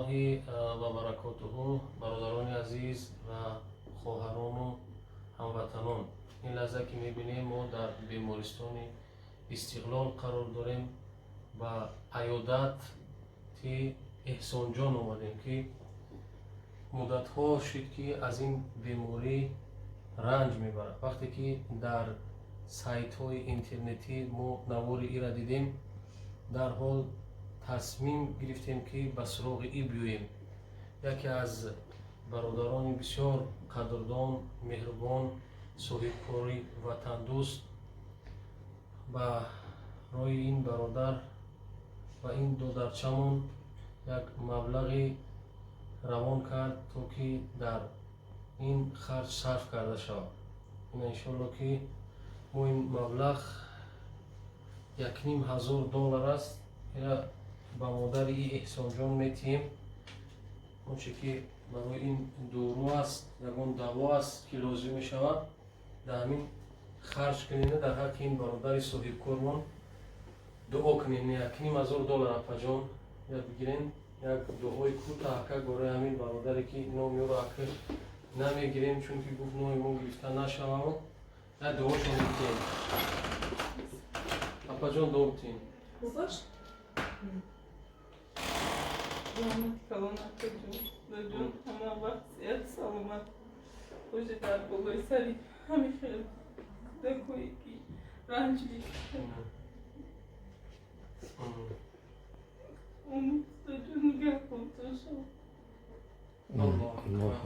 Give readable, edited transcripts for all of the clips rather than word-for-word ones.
Аллоҳи ва баракотуҳу. Бародарони азиз ва хоҳарону ҳамватанон, ин лаҳза ки мебинем, мо дар бемористони Истиқлол қарор дорем. Ба аёдати Эҳсонҷон омадем, ки муддатҳо шуд, ки аз ин беморӣ ранҷ мебарад. Вақте ки дар сайтҳои интернетӣ мо навори ира дидем, дарҳол тасмим гирифтем, ки ба суроғи ӣ биёем. Яке аз бародарони бисёр қадрдон, меҳрубон, соҳибкори ватандӯст ба роҳи ин бародар ва ин додарчамон як маблағи равон кард, то ки дар ин харҷ сарф карда шавад. Ина, иншоалло, ки мо ин маблағ 1500 доллар аст, ира ба модари и Эҳсонҷон метиҳем. Онче ки барои ин дору аст, ягон даво аст, ки лозим мешавад, дар ҳамин харҷ кунем. Дар ҳаққи ин бародари соҳибкормон дуо кунем. 1500 доллар, апаҷон, я бигирен. Як дуои кӯтаҳакак барои ҳамин бародаре, ки номи ӯро акр намегирем, чунки гуфт номи мо гирифта нашавам. Як дуошон битиҳем. Апаҷон, дуо битиҳем. Хубаш? Раҳмати калон, акаҷон. Худоҷон, ҳама вақт сиҳат саломат бошед, дар болои сари ҳамин хел кӯдакое ки ранҷ мекашад. Худоҷон нигаҳбонтон шавад. Аллоҳ.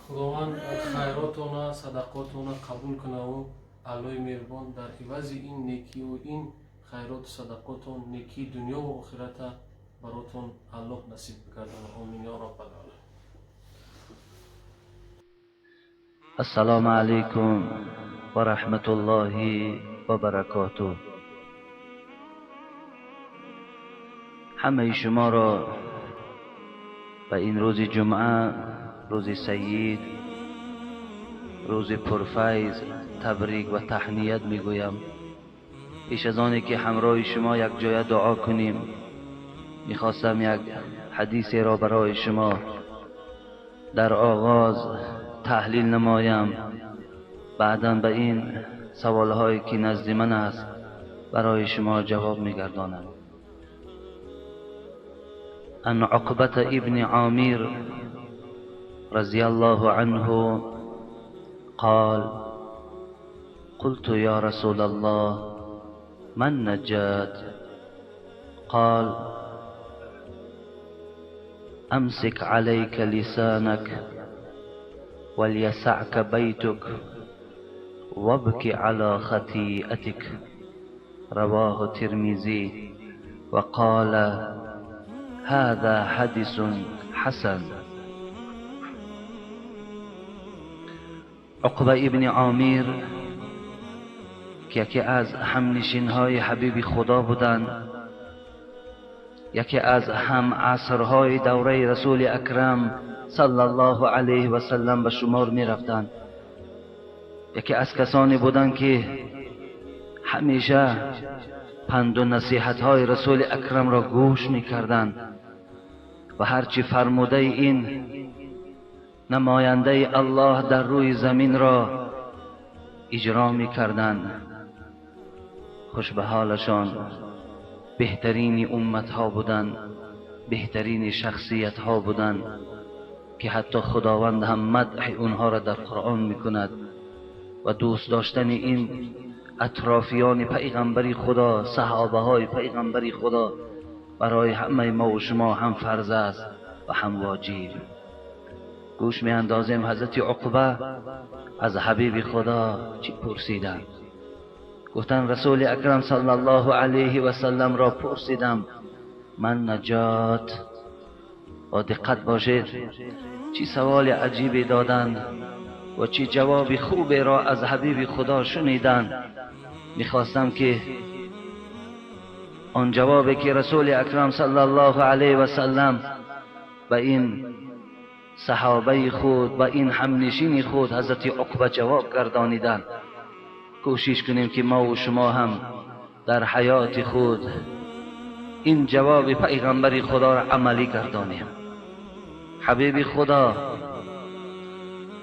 Худованд хайротона, садақотона қабул кунаву Аллоҳи меҳрубон дар ивази ин некиву ин хайроту садақотон некии дунёву охирата баротон Аллоҳ насиб бигардона. Омин ё раббал оламин. السلام علیکم و رحمت الله و برکاته. همه شما را به این روز جمعه، روز سید، روز پرفیض تبریک و تهنیت میگویم. پیش از آنی که همراه شما یک جای دعا کنیم، میخواستم یک حدیثی را برای شما در آغاز تحلیل نمایم، بعدا به این سوالهایی که نزد من است برای شما جواب میگردانم. عن عقبة ابن عامر رضي الله عنه قال: قلت يا رسول الله، ما النجاة؟ قال: أمسك عليك لسانك وليسعك بيتك وابك على خطيئتك. رواه الترمذي وقال: هذا حديث حسن. عقبه ابن عامر که یکی از همنشین‌های حبیب خدا بودند، یکی از هم عصرهای دوره رسول اکرم صلی الله علیه و سلم به شمار می رفتند، یکی از کسانی بودند که همیشه پند و نصیحت‌های رسول اکرم را گوش می کردند و هرچی فرموده این نماینده الله در روی زمین را اجرا می کردند. خوش به حالشان، بهترین امتها بودند، بهترین شخصیتها بودند که حتی خداوند هم مدح اونها را در قرآن میکند. و دوست داشتن این اطرافیان پیغمبری خدا، صحابه های پیغمبری خدا، برای همه ما و شما هم فرض است و هم واجب. گوش می اندازیم حضرت عقبه از حبیب خدا چی پرسیدند. گفتن رسول اکرم صلی الله علیه و سلم را پرسیدم من نجات. با دقت باشید چی سوال عجیبی دادند و چی جواب خوبی را از حبیب خدا شنیدند. میخواستم که آن جوابی که رسول اکرم صلی الله علیه و سلم به این صحابه خود و این همنشین خود حضرت عقبه جواب گردانیدند، کوشش کنیم که ما و شما هم در حیات خود این جواب پیغمبر خدا را عملی گردانیم. حبیب خدا،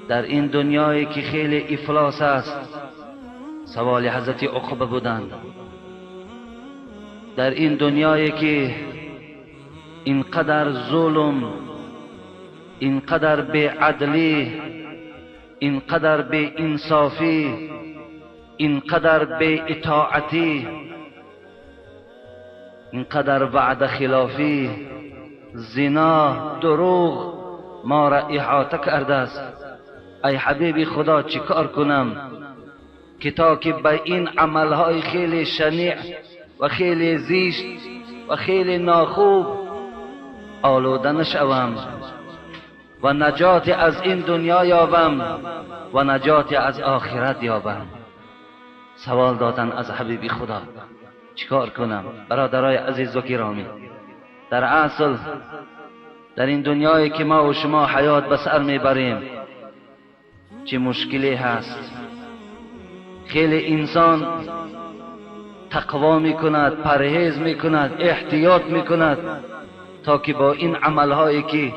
در این دنیایی که خیلی افلاس است، سوال حضرت عقبه بودند، در این دنیایی که اینقدر ظلم، اینقدر بی‌عدلی، اینقدر بی‌انصافی، اینقدر بی‌اطاعتی، اینقدر وعده خلافی، زنا، دروغ ما را احاطه کرده است، ای حبیب خدا چیکار کنم که تا که به این عملهای خیلی شنیع و خیلی زشت و خیلی ناخوب آلوده نشوم و نجات از این دنیا یابم و نجات از آخرت یابم؟ سوال دادن از حبیب خدا چیکار کنم؟ برادرای عزیز و گرامی، در اصل در این دنیایی که ما و شما حیات به سر میبریم چه مشکلی هست. خیلی انسان تقوا میکند، پرهیز میکند، احتیاط میکند تا که با این عملهایی که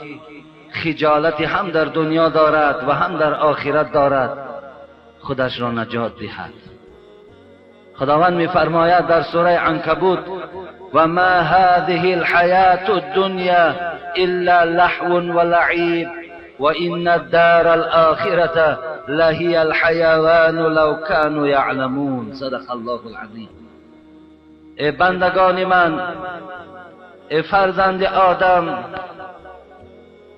خجالت هم در دنیا دارد و هم در آخرت دارد خودش را نجات دهد. خداوند میفرماید در سوره عنکبوت: و ما هذه الحیاة الدنیا الا لهو و لعب و ان الدار الآخرة لهی الحیوان لو كانوا یعلمون. صدق الله العظیم. ای بندگان من، ای فرزند آدم،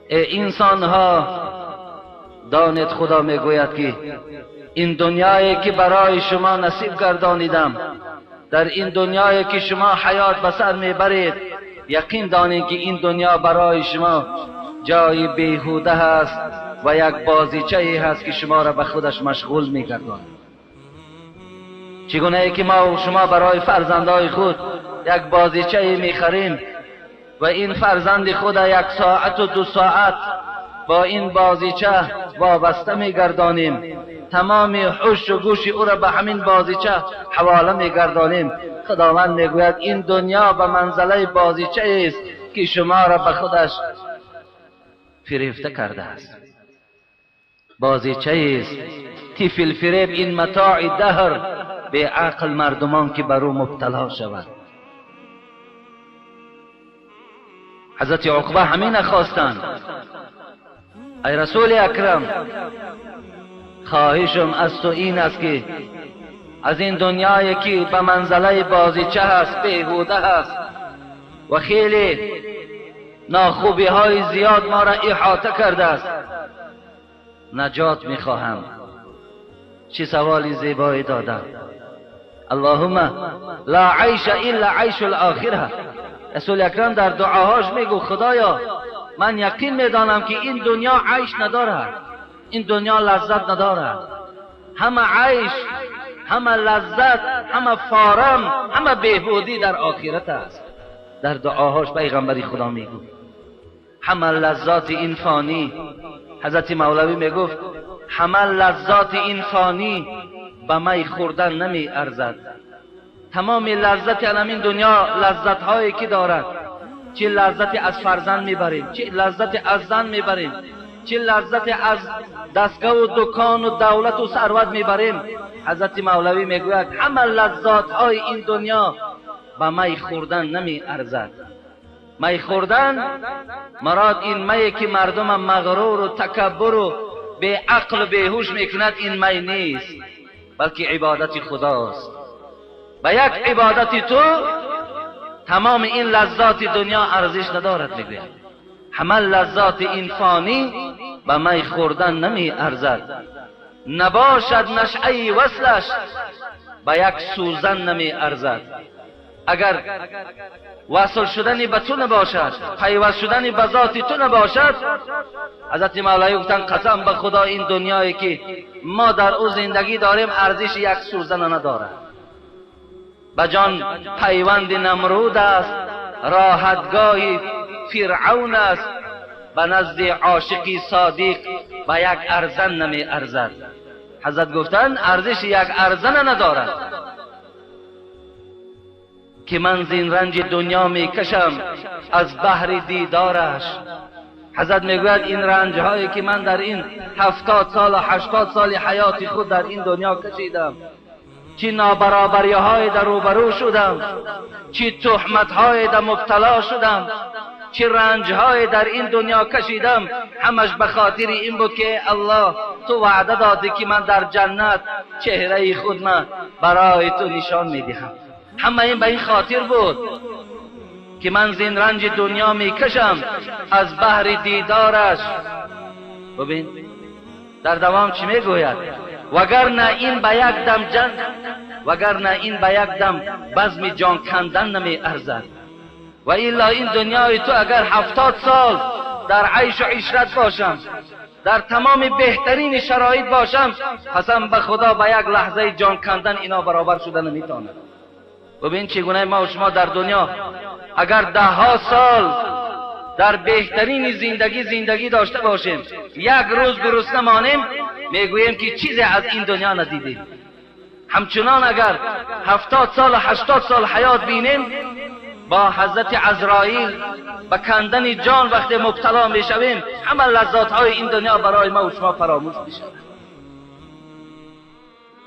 ای انسانها، دانید خدا میگوید که این دنیایی که برای شما نصیب گردانیدم، در این دنیایی که شما حیات به سر میبرید، یقین دانید که این دنیا برای شما جای بیهوده هست و یک بازیچه هست که شما را به خودش مشغول میگرداند. چگونه ای که ما و شما برای فرزندای خود یک بازیچه میخریم و این فرزند خود یک ساعت و دو ساعت با این بازیچه وابسته میگردانیم، تمام هوش و گوش او را به همین بازیچه حواله میگردانیم. خداوند میگوید این دنیا به منزله بازیچه است که شما را به خودش فریفته کرده است. بازیچه است، طفل فریب، این متاع دهر، به عقل مردمان که بر او مبتلا شود. حضرت عقبه همین خواستند: ای رسول اکرم، خواهشم از تو این است که از این دنیایی که به منزله بازیچه هست، بیهوده هست و خیلی ناخوبی های زیاد ما را احاطه کرده است، نجات میخواهم. چه سوالی زیبایی دادم: اللهم لا عیش الا عیش الاخره. رسول اکرم در دعاهاش میگو خدایا من یقین میدانم که این دنیا عیش ندارد، این دنیا لذت ندارد، همه عیش، همه لذت، همه فارم، همه بهبودی در آخرت است. در دعاهاش پیغمبری خدا میگو همه لذات این فانی. حضرت مولوی میگفت همه لذات این فانی به می خوردن نمی ارزد. تمام لذت این دنیا، لذت هایی که دارد، چه لذتی از فرزند میبریم، چه لذتی از زن میبریم، چه لذتی از دستگاه و دکان و دولت و ثروت میبریم. حضرت مولوی میگوید همه لذات های این دنیا به می خوردن نمی ارزد. می خوردن مراد این می که مردم مغرور و تکبر و به عقل و بیهوش میکند، این می نیست، بلکه عبادت خداست. به یک عبادت تو تمام این لذات دنیا ارزش ندارد. میگوید همه لذات این فانی به می خوردن نمی ارزد. نباشد نشعه وصلش به یک سوزن نمی ارزد. اگر وصل شدنی به تو نباشد، پیوست شدنی به ذات تو نباشد، حضرت مولوی گفتن قسم به خدا این دنیایی که ما در او زندگی داریم ارزش یک سوزن ندارد. به جان پیوند نمرود است، راحتگاه فرعون است، به نزد عاشقی صادق به یک ارزن نمی ارزد. حضرت گفتن ارزش یک ارزن ندارد. که من زین رنج دنیا میکشم از بهر دیدارش. حضرت میگوید این رنج هایی که من در این 70 سال و 80 سال حیات خود در این دنیا کشیدم، چی نابرابری های در روبرو شدم، چی تهمت های در مبتلا شدم، چی رنج های در این دنیا کشیدم، همش به خاطر این بود که الله تو وعده دادی که من در جنت چهره خود من برای تو نشان میدهم. همه این به این خاطر بود که من زین رنج دنیا میکشم از بهر دیدارش. ببین در دوام چی میگوید؟ وگرنه این به یک دم جن، وگرنه این به یک دم بزم جان کندن نمی ارزد. و الا این دنیای تو اگر 70 سال در عیش و عشرت باشم، در تمام بهترین شرایط باشم، قسم به خدا به یک لحظه جان کندن اینا برابر شده نمیتواند. ببین چگونه ما و شما در دنیا اگر 10 ها سال در بهترین زندگی داشته باشیم، یک روز گرسنه مانیم، میگوییم که چیزی از این دنیا ندیدیم. همچنان اگر 70 سال 80 سال حیات بینیم، با حضرت عزرائیل به کندن جان وقتی مبتلا میشویم، همه لذات های این دنیا برای ما و شما فراموش میشود.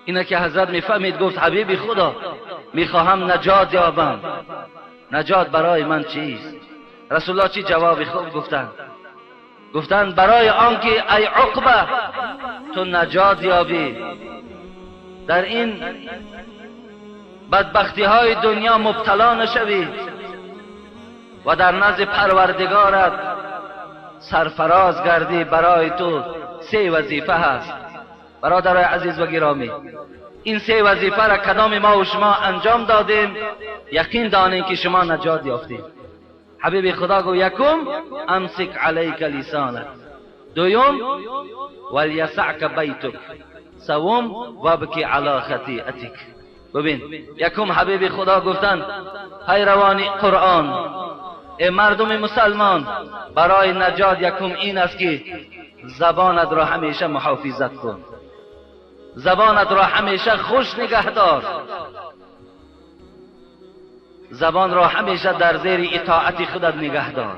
اینه که حضرت میفهمید، گفت حبیبی خدا میخواهم نجات یابم، نجات برای من چیست؟ رسول الله چی جواب خوب گفتند؟ گفتند برای آنکه ای عقبه تو نجات یابی، در این بدبختی های دنیا مبتلا نشوی و در نزد پروردگارت سرفراز گردی، برای تو 3 وظیفه هست. برادرای عزیز و گرامی، این 3 وظیفه را کدام ما و شما انجام دادیم، یقین دانیم که شما نجات یافتیم. حبیب خدا گو یکم امسک علیک لسانک، دویم ولیسعک بیتک، سوم وابکی علی خطیئتک. ببین یکم حبیب خدا گفتن پیروان قرآن، ای مردم مسلمان، برای نجات یکم این است که زبانت را همیشه محافظت کن، زبانت را همیشه خوش نگه دار، زبان را همیشه در زیر اطاعت خودت نگه دار.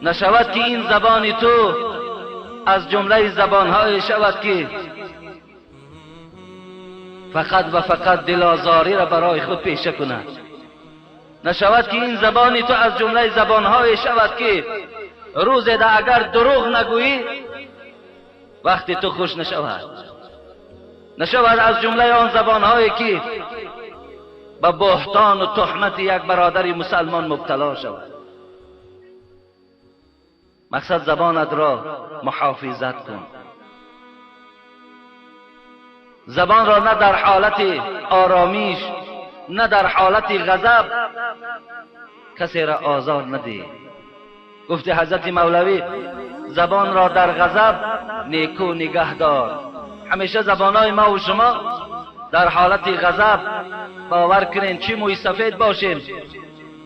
نشود که این زبان تو از جمله زبانهای شود که فقط و فقط دلازاری را برای خود پیشه کند. نشود که این زبان تو از جمله زبانهای شود که روز ده اگر دروغ نگویی وقتی تو خوش نشود. نشود از جمله آن زبانهایی که به بهتان و تهمت یک برادر مسلمان مبتلا شود. مقصد زبانت را محافظت کن. زبان را نه در حالت آرامیش نه در حالت غضب کسی را آزار نده. گفته حضرت مولوی زبان را در غضب نیکو نگه دار. همیشه زبانهای ما و شما در حالت غضب، باور کنین چی موی سفید باشیم،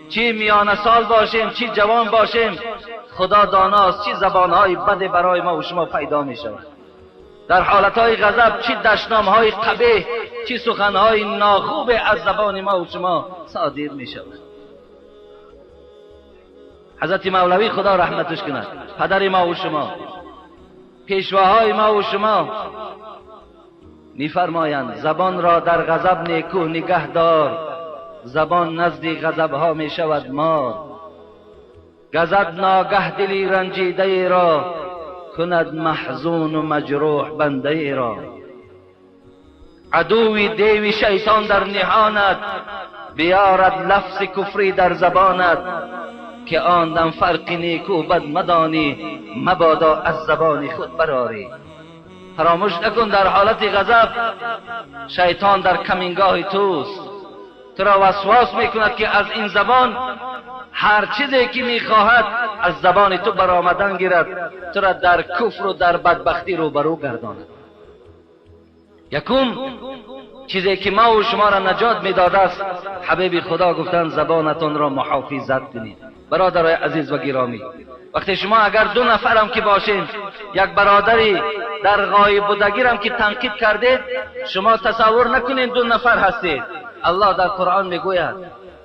چی میانه سال باشیم، چی جوان باشیم، خدا داناست چی زبانهای بد برای ما و شما پیدا می شود. در حالتهای غضب چی دشنامهای قبیح، چی سخنهای ناخوب از زبان ما و شما صادر می شود. حضرت مولوی خدا رحمتش کند، پدر ما و شما، پیشواهای ما و شما میفرمایند زبان را در غضب نیکو نگه دار، زبان نزد غضبها می شود مار. گزد ناگه دلی رنجیده را، کند محزون و مجروح بنده را. عدوی دیوی شیطان در نهانت، بیارد لفظ کفری در زبانت، که آن دم فرق نیکو بد مدانی، مبادا از زبان خود براری. فراموش نکن در حالت غضب شیطان در کمینگاه توست، تو را وسواس میکند که از این زبان هر چیزی که میخواهد از زبان تو برآمدن گیرد، تو را در کفر و در بدبختی روبرو گرداند. یکم چیزی که ما و شما را نجات میداده است، حبیب خدا گفتن زبانتان را محافظت کنید. برادرای عزیز و گرامی، وقتی شما اگر دو نفرم که باشین، یک برادری در غایب بودگی که تنقید کردید، شما تصور نکنید دو نفر هستید. الله در قرآن میگوید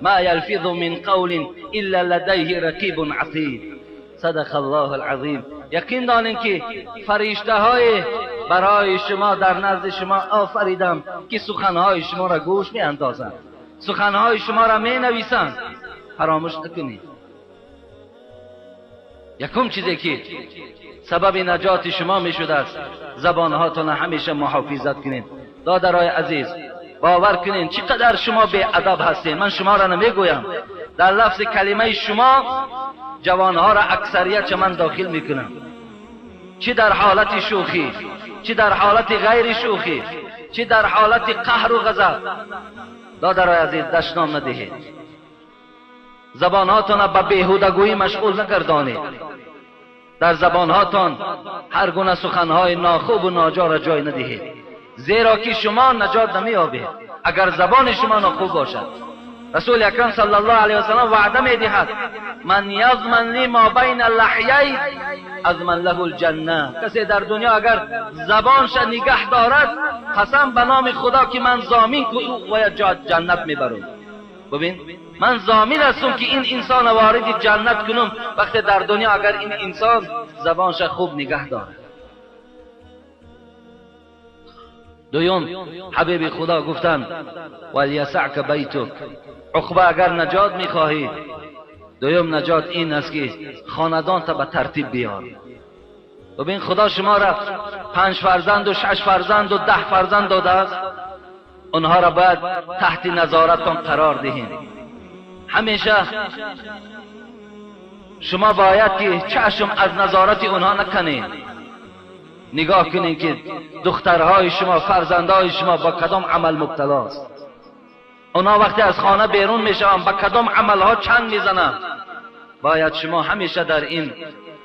ما یلفظ من قول الا لدیه رقیب عتید. صدق الله العظیم. یقین دانین که فرشته های برای شما در نزد شما آفریدم که سخنهای شما را گوش می اندازند، سخنهای شما را می نویسند. فراموش نکنید. یکم چیزی که سبب نجات شما می شده است، زبانهاتون همیشه محافظت کنید. دادرای عزیز، باور کنین چقدر شما بی ادب هستین. من شما را نمیگویم، در لفظ کلمه شما جوانها را اکثریت من داخل میکنم، چی در حالت شوخی، چی در حالت غیر شوخی، چی در حالت قهر و غضب. دادرای عزیز، دشنام ندهید، زبانهاتان به بیهودگویی مشغول نگردانید. در زبانهاتان هر گونه سخنهای ناخوب و ناجا را جای ندهید، زیرا که شما نجات نمییابید اگر زبان شما ناخوب باشد. رسول اکرم صلی الله علیه وسلم وعده میدهد من یضمن لی ما بین لحیی اضمن له الجنه. کسی در دنیا اگر زبانش نگه دارد، قسم به نام خدا که من ضامن که او باید جنت میبرم. ببین، من ضامن هستم که این انسان وارد جنت کنم وقتی در دنیا اگر این انسان زبانش خوب نگه دارد. دوم، حبیب خدا گفتند ولیسعک بیتک. عقبه اگر نجات میخواهی، دوم نجات این است که خاندان تا به ترتیب بیار. ببین، خدا شما را 5 فرزند و 6 فرزند و 10 فرزند داده است، آنها را باید تحت نظارتتان قرار دهیم. همیشه شما باید که چشم از نظارت آنها نکنید. نگاه کنید که دخترهای شما، فرزندهای شما با کدام عمل مبتلا است. آنها وقتی از خانه بیرون میشوند با کدام عملها چند میزنند. باید شما همیشه در این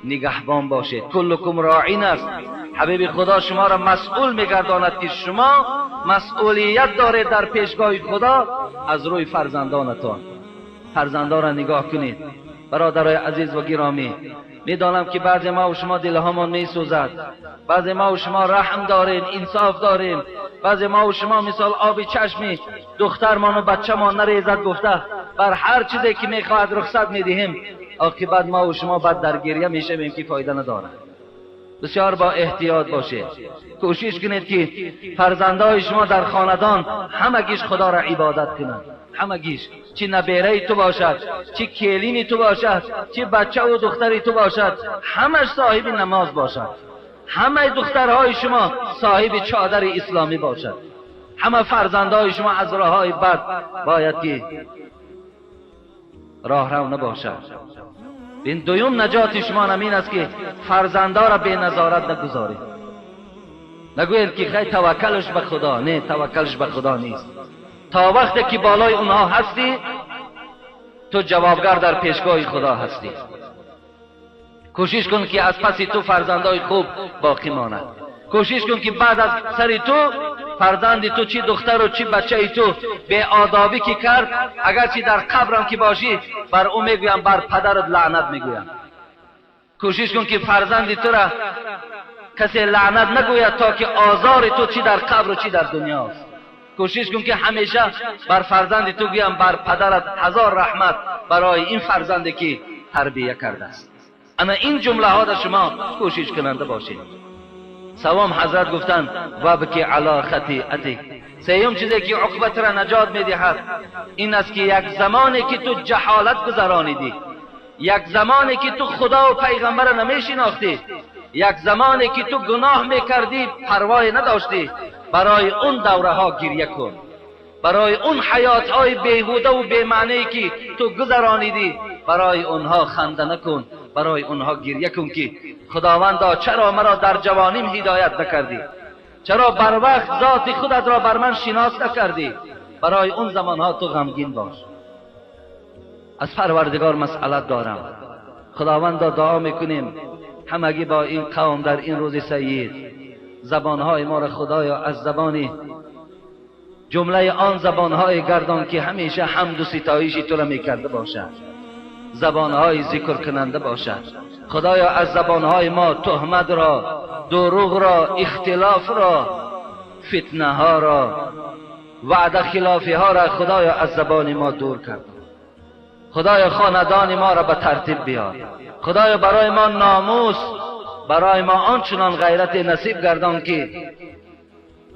نگهبان باشید. کلکم راعین است. حبیب خدا شما را مسئول میگرداند که شما مسئولیت دارید در پیشگاه خدا از روی فرزندانتان. فرزندان را نگاه کنید. برادرای عزیز و گرامی، میدانم که بعضی ما و شما دلهامان میسوزد، بعضی ما و شما رحم داریم، انصاف داریم، بعضی ما و شما مثال آب چشمی دخترمان و بچه‌مان نریزد گفته بر هر چیزی که میخواهد رخصت میدهیم. عاقبت ما و شما بعد در گریه میشویم که فایده ندارد. بسیار با احتیاط باشید. کوشش کنید که فرزندای شما در خاندان همگیش خدا را عبادت کنند. همگیش، چی نبیره تو باشد، چی کلینی تو باشد، چی بچه و دختری تو باشد، همش صاحب نماز باشد. همه دخترهای شما صاحب چادر اسلامی باشد. همه فرزندهای شما از راههای بد باید که راه رو نباشد. این دوم نجات شما این است که فرزندا را به نظارت نگذارید. نگویید که خیر توکلش به خدا. نه، توکلش به خدا نیست. تا وقتی که بالای اونها هستی، تو جوابگر در پیشگاه خدا هستی. کوشش کن که از پس تو فرزندای خوب باقی ماند. کوشش کن که بعد از سر تو فرزند تو، چی دختر و چی بچه تو، به آدابی که کرد، اگرچه در قبرم که باشی بر او میگویم بر پدرت لعنت میگویم. کوشش کن که فرزند تو را کسی لعنت نگوید تا که آزار تو چی در قبر و چی در دنیاست. کوشش کن که همیشه بر فرزند تو گویم بر پدرت هزار رحمت برای این فرزندی که تربیه کرده است. اما این جمله ها در شما کوشش کننده باشید. سوم، حضرت گفتند وابکی علی خطیئتک. سیوم چیزی که عقبت را نجات میدهد این است که یک زمانی که تو جهالت گذرانیدی، یک زمانی که تو خدا و پیغمبر را نمیشناختی، یک زمانی که تو گناه میکردی پروای نداشتی، برای اون دوره ها گریه کن. برای اون حیات های بیهوده و بی‌معنی که تو گذرانیدی برای اونها خنده نکن، برای اونها گریه کن که خداوندا چرا مرا در جوانیم هدایت نکردی، چرا بر وقت ذات خودت را بر من شناس نکردی. برای اون زمانها تو غمگین باش. از پروردگار مسئلت دارم. خداوندا دعا میکنیم همگی با این قوم در این روز سعید زبانهای ما را خدایا از زبانی جمله آن زبانهای گردان که همیشه حمد و ستایش تو را میکرده باشد، زبانهای ذکر کننده باشد. خدایا از زبانهای ما تهمت را، دروغ را، اختلاف را، فتنه ها را، وعده خلافی ها را خدایا از زبان ما دور گردان. خدایا خاندان ما را به ترتیب بیار. خدایا برای ما ناموس، برای ما آنچنان غیرت نصیب گردان که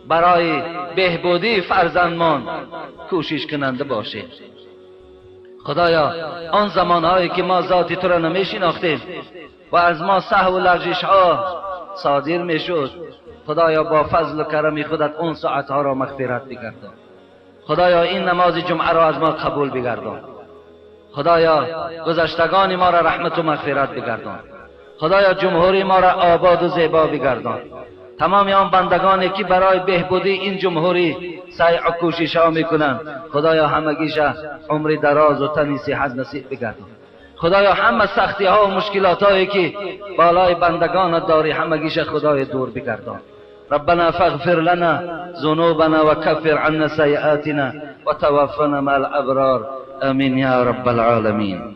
برای بهبودی فرزندمان کوشش کننده باشیم. خدایا آن زمانهایی که ما ذات تو را نمی شناختیم و از ما سهو و لغزش ها صادر می شد، خدایا با فضل و کرم خودت اون ساعت ها را مغفرت بگردان. خدایا این نماز جمعه را از ما قبول بگردان. خدایا گذشتگان ما را رحمت و مغفرت بگردان. خدایا جمهوری ما را آباد و زیبا بگردان. تمام آن بندگانی که برای بهبودی این جمهوری سعی و کوشش ها میکنند، خدایا همگیش عمر دراز و تنی صحت نصیب بگردان. خدایا همه سختی ها و مشکلات هایی که بالای بندگان داری همگیش خدای دور بگردان. ربنا فاغفر لنا ذنوبنا وكفر عنا سيئاتنا وتوفنا مع الأبرار آمين يا رب العالمين.